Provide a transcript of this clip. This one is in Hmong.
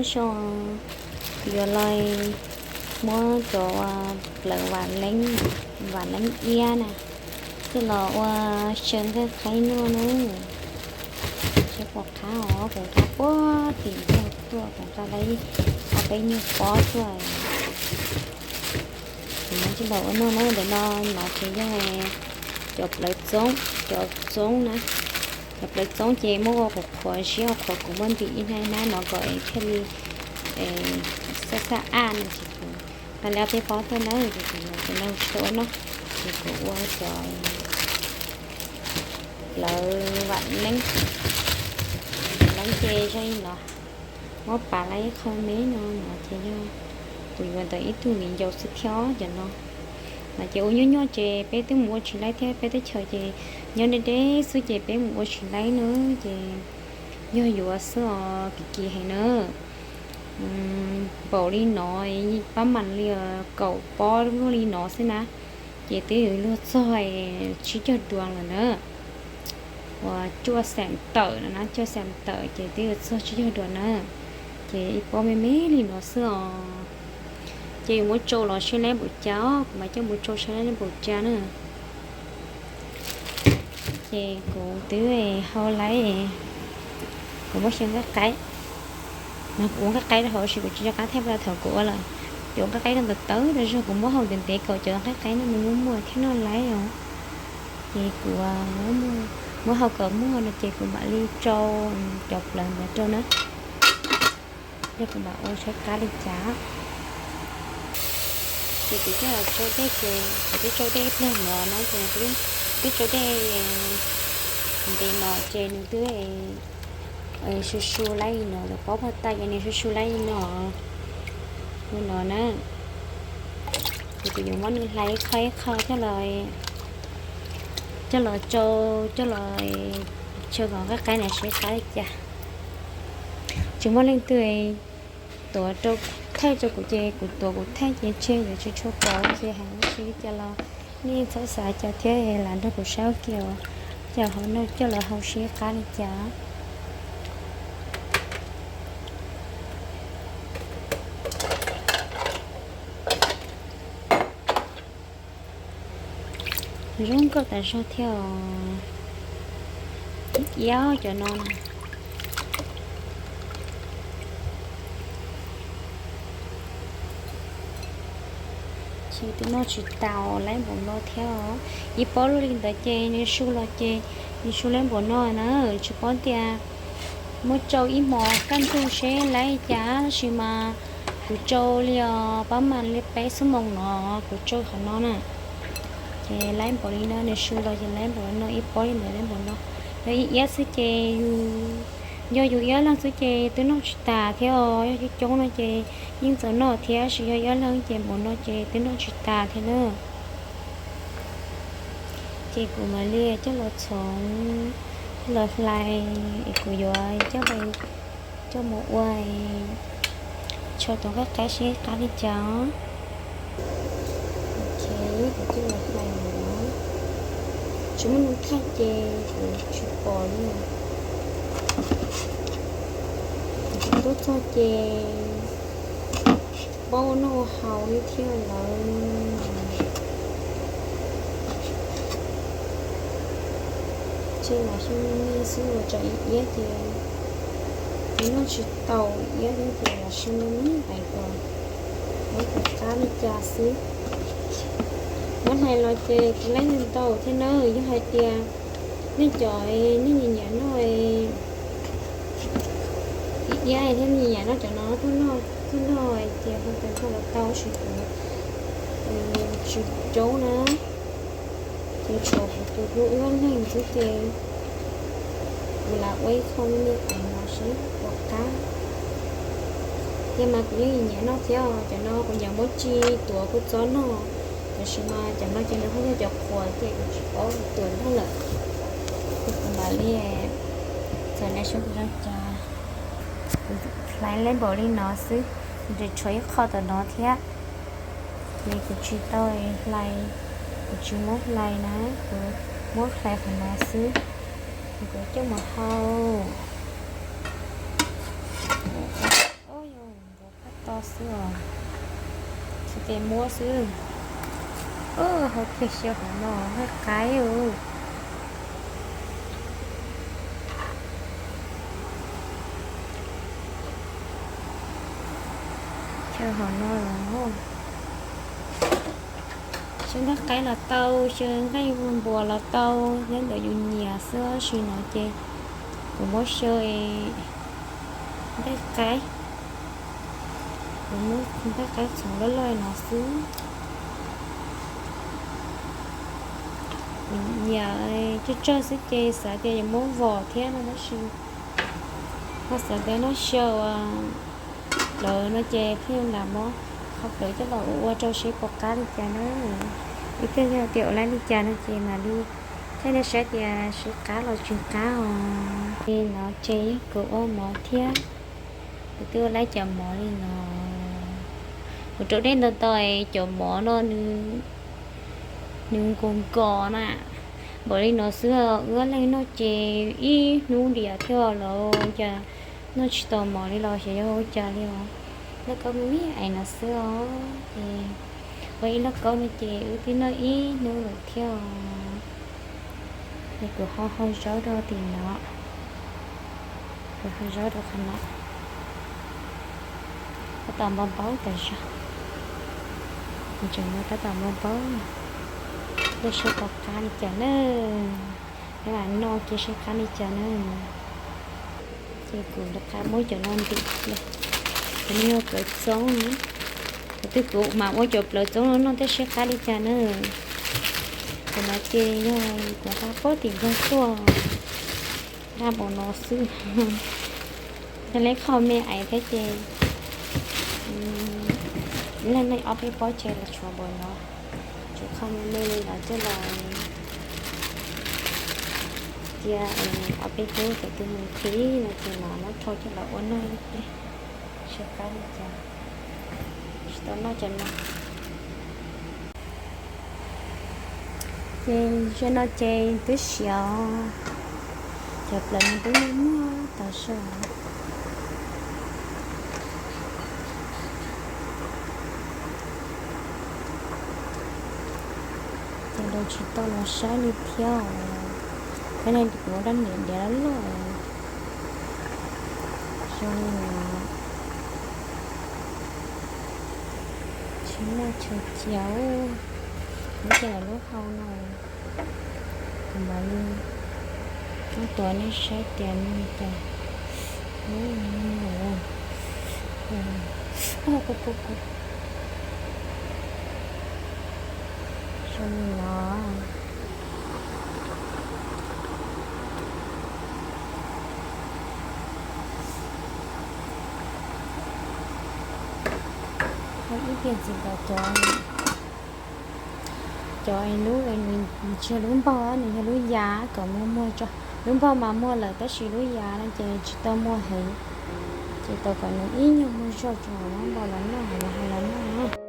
Zoo, kuv yuav los muab cov plawv vam leeb, vam leeb iab na, coj los ua xyaw nqaij qaib noj na. Seb puas qab os, kuv nqa puag tim ntug tuaj, kuv nqa lawv ob peb nyuag pob tuaj. Kuv muab coj los ua noj na. Ntawm no, no ces yog cov plawv txoob, cov txoob na. Cov plawv txoob ces muab ua qhuav qhuav ziab, qhuav kuv muab ntim ib hnab hnab no kom es thiaj li xab xab aj no ces kuv nqa lawv ob peb pob tuaj na, ces kuv yuav cov no tsis tau ua noj, ces kuv ua cov plawv vam leeb. Vam leeb ces zoo li no, muab pav lawv ib qho me no, no ces yog kuv yuav ntawm ib tug viv ncaus xwb thiab cov no. No ces ua nyuaj nyuaj ces peb twb mus ua tsis laib thiab, peb teb chaws ces nyob deb deb xwb ces peb mus ua tsis laib na, ces yog yuav xwb os, kim kim heev na. Npaum li no, pab mam li kaum pob luaj li no xwb na, ces twb luag txog tsib caug duas lawm na. Uas cuaj xees tawm no na, cuaj xees tawm ces twb yuav txog tsib caug duas na. Ces ib pob me me li no xwb os. Ces yuav muab tsau los seb laib npaum cas os, kuv mam coj mus tsau seb laib npaum cas na. Ces kuv twb hau laib, kuv muab xyaw nqaij qaib. No kuv ua nqaij qaib rau hauv sis kuv tsis nco qab thiab, thaum kuv ua lawm, cov nqaij qaib no ntawd tawv tas zog, kuv muab hau ntev ntev kom cov nqaij qaib no nws muaj muaj thiab noj laib os. Ces kuv muab hau kom muag no ces kuv mam li tsau cov plawv ntawd rau na. Yog kuv mam ua saib qab li cas. Ces kuv coj los tsau dej ces kuv twb tsau dej ib pliag no na, ces twb tsau dej ntev no ces nws twb su su laib li no, lawv paub pog tas ces nws su su laib li no, li no na. Ces kuv yuav muab nws hlais ib qho ib qho coj los, coj los tsau, coj los tsau kom nqaij qaib na seb qab li cas. Tsis muaj leej twg tuav rau, thaij rau kuv ces kuv tuav kuv thaij ces ntshe yuav tsis tshua pom ces hais ua si li cas los nej txhob xav cas thiab, lam nrog kuv saib ua ke os, cas ho noj coj los hau seb qab li cas. Zoo nkauj tas zog thiab os. Iab cov no na. Ces twb noj tsis tas, laib npaum no thiab os. Ib pob luaj li ntawd ces nws su los ces nws su laib npaum no na, tsis paub tias muab tsau ib hmos kaj ntug seb laib li cas, tab sis mas kuv tsau li os pab mas li peb xuab moos no, kuv tsau qhov no na. Ces laib npaum li no, nws su los ces laib npaum no, ib pob li ntawd laib npaum no. Yog ib iab xwb ces yus, yog yus ib ob leeg xwb ces twb noj tsis tas thiab os, yog coob coob no ces yeej txaus noj thiab, tab sis yog ib ob leeg ces npaum no ces twb noj tsis tas thiab na. Ces kuv mam li coj los txhoov, coj los hlais, es kuv yuav coj mus ua, tsau tus nqaij qaib seb qab li cas. Ok, kuv coj los hlais lawm, tsis muaj nws thaij ces kuv tsis pom li. Kuv twb txog ces paub ua noj ua haus li thiab lawm. Ces los xyov me me xwb, ua tsau ib iab ces noj tsis tau, ib iab xwb ces los xyov me me hais kom, muab kom qab li cas xwb. Muab hlais los ces kuv laib ntau thiab na, yog hais tias nej cov nej nyiam nyiam noj ib iab thiab nyiam noj cov no tuaj noj, tuaj noj ces ho tas nrog los tau, tab sis kuv tsis coob na, ces tshuav kuv tus hlub ib ob leeg xwb ces kuv lam ua ib qho me me no seb puas qab. Thiab mas kuv yeej nyiam noj thiab, cov no kuv nyiam muab tsi tuav kua txob noj, tab sis mas cov no ces nws kuj yog cov qhuav ces kuv tsis paub tuav noj lawm. Ces kuv mam li txhais lawv saib kuv zoo cas. Kuv hlais laib npaum li no xwb, kuv tseem tshuav ib qho tom no thiab, ces kuv tsis tau hlais, kuv tsis muab hlais na, kuv muab hlais qhov no xwb, ces kuv coj mus hau. Xwb os, tsis tes muab xwb. Hauv kiag xyaw hauv no nqaij qaib. Xyaw hauv no los, xyaw nqaij qaib los tau, xyaw nqaij npuas los tau, nyob ntawm yus nyiam xwb. Tab sis no ces kuv muab xyaw nqaij qaib, kuv muab nqaij qaib txhoov loj loj no xwb. Kuv nyiam tsawg tsawg xwb ces xav tias yuav muab vom thiab no tab sis ho xav tias noj xyaw plawv no ces pheej lam muab qhov plawv coj los ua ua rau seb puas qab li cas na. Ib pliag yog tias ua laib li cas no ces mam li thaij nej saib tias seb qab los tsis qab os. Li no ces yog kuv ua mov thiab, kuv twb ua laib cov mov li no. Kuv rau dej ntau ntau es cov mov no nws nkaus nkaus na. Npaum li no xwb, wb leej noj ces ib hnub diam thiab lawm, cas noj tsis tau mov li los xyov yog ua cas li os. Lauj kaub me me es no xwb os, ces ua ib lauj kaub no ces wb twb noj ib hnub lawm thiab os. Es kuv ho hau zaub rau tim no, kuv hau zaub rau qhov no. Tab tom npau npau tas zog, kuv tseem muab tab tom npau npau, tab sis qab li cas na, peb mam noj kiag seb qab li cas na. Ces kuv rov qab muab cov no ntim kiag, cov no yog plawv txoob, kuv twb kuv mam muab cov plawv txoob no noj tab sis qab li cas na. Cov no ces yog kuv nqa puag tim nplooj tuaj, nqa npaum no xwb. Yog leb qho me ais thiab ces leej neeg ob peb pob tseg los tshuav npaum no, tshuav qho me me li los coj los cia ob peb hnub kom tus mus qhib no ces mam muab rho coj los ua noj ib pliag, seb qab li cas. Tsis tau noj cov no. Ces zaum no ces twb siav, cov plawv nws twb muag muag tas zog. Ces los tsis tau los saib li thiab os. Thiab ne kuv muab rab niam diav loj loj zoo li no. Tsis muaj chaw cia, muab cia lawm lub hau no. Kuv mam li muab tuav nej saib tias nws li cas. Zoo li no. Ib pliag ntxiv ntawd cov, cov lub, nws tsis yog lub npaug, nws yog lub yav kom muag muag tso. Lub npaug mas muag lawm tab sis lub yav no ces tsis tau muag heev, ces tau kom nws ib nyuag muag zog tso muab npau los noj, los hau los noj.